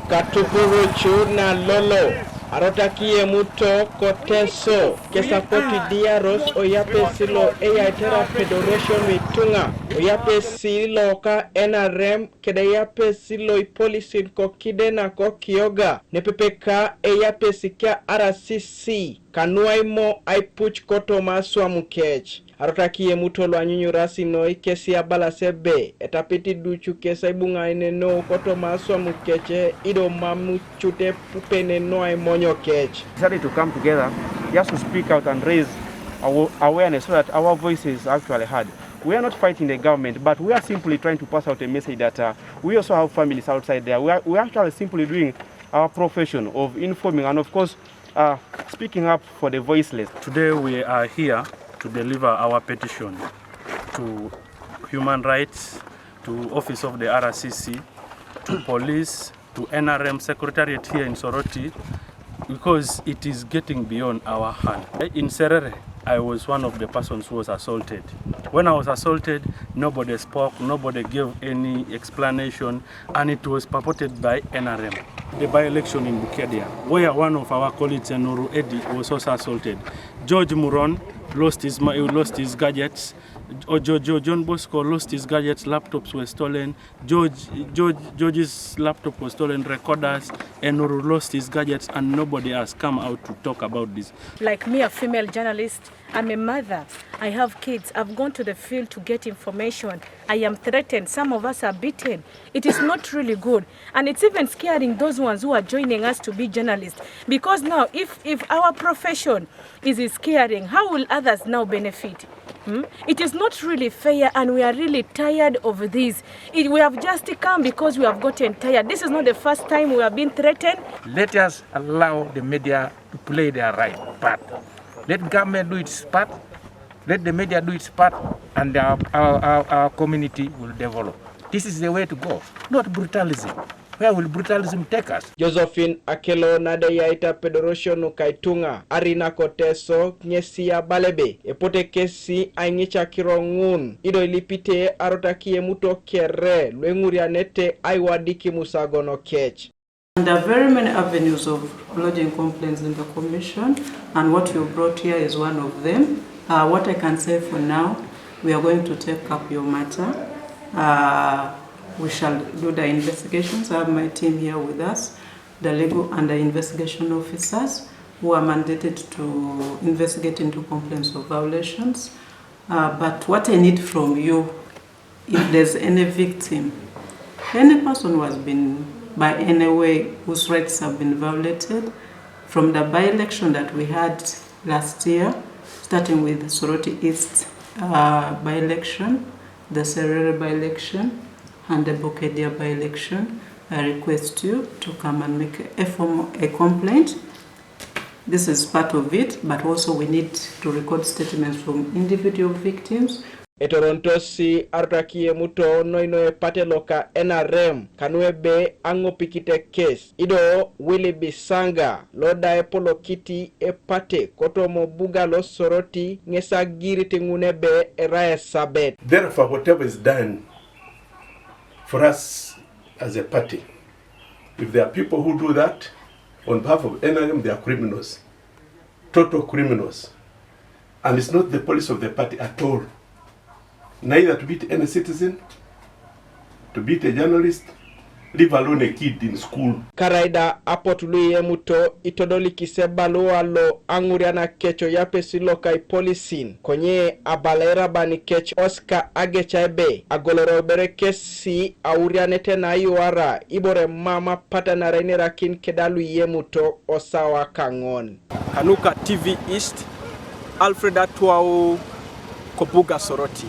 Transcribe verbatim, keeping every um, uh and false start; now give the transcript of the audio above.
Katupurucu na lolo, arotakiyemut ko Teso, kesapoti diaros oyapesi lo eyaitera federation ituŋa, oyapesi loka N R M, kede eyapesi lo ipolisin ko Kidena ko Kyoga, nepepeka eyapesi ka R C C, kanuaimo aipuc kotoma aswam kec. Arotakiyemut lu anyunyurasi noi kesi abalas ebe, etapit iducu kes aibuŋaineneo kotoma aswam kec, ido mam cut epupene noi aimonyo kec. Decided to come together just to speak out and raise awa-, awareness so that our voice is actually heard. We are not fighting the government, but we are simply trying to pass out a message that, uh, we also have families outside there. We are, we are actually simply doing our profession of informing and, of course, uh, speaking up for the voiceless. Today we are here to deliver our petition to human rights, to office of the R C C, to police, to N R M secretariat here in Soroti, because it is getting beyond our hand. In Serere, I was one of the persons who was assaulted. When I was assaulted, nobody spoke, nobody gave any explanation, and it was purported by N R M. The by-election in Bukedea, where one of our colleagues, Enuru Eddie, was also assaulted. George Muron lost his, mo-, lost his gadgets. Ojo-, Jo-, John Bosco lost his gadgets, laptops were stolen. George, George, George's laptop was stolen, recorders, Enuru lost his gadgets, and nobody has come out to talk about this. Like me, a female journalist, I'm a mother. I have kids. I've gone to the field to get information. I am threatened. Some of us are beaten. It is not really good. And it's even scaring those ones who are joining us to be journalists. Because now, if, if our profession is scaring, how will others now benefit? Hmm? It is not really fair, and we are really tired of this. It, we have just come because we have gotten tired. This is not the first time we have been threatened. Let us allow the media to play their right part. Let government do its part. Let the media do its part, and our, our, our, our community will develop. This is the way to go, not brutalism. Where will brutalism take us? Josephine Akelo, nade yaita pedorosio nuka ituŋa, arina ko Teso, ŋesi abala ebe, epote kesi aiŋic akiro ŋun, ido ilipite arotakiyemut kere lu eŋurianete aiwadik imusagono kec. And there are very many avenues of lodging complaints in the commission, and what you brought here is one of them. Uh, what I can say for now, we are going to take up your matter. Uh, we shall do the investigations. I have my team here with us, the legal and the investigation officers who are mandated to investigate into complaints of violations. Uh, but what I need from you, if there's any victim, any person who has been by any way whose rights have been violated from the by-election that we had last year, starting with Soroti East, uh, by-election, the Serere by-election, and the Bukedea by-election, I request you to come and make a formal, a complaint. This is part of it, but also we need to record statements from individual victims. Etorontosi arotakiyemut noi noi epate loka N R M, kanu ebe aŋopikite kes, ido Willy Bisanga, lo da epolokit epate kotoma obuga lo Soroti, ŋes agirit ŋun ebe erai esabet. Therefore, whatever is done for us as a party, if there are people who do that on behalf of N R M, they are criminals, total criminals. And it's not the policy of the party at all, neither to beat any citizen, to beat a journalist, leave alone a kid in school. Karaida apotu lu iyemuto itodolikis ebaluwa lo aŋurianak kec oyapesi loka ipolisin, konye abala eraban kec Oscar Ageca ebe agoloro bere kesi aurianete na ayuara ibore mam apatanara inerakin keda lu iyemuto osawa kaŋon. Kanuka T V East, Alfred Atwau, Kobuga Soroti.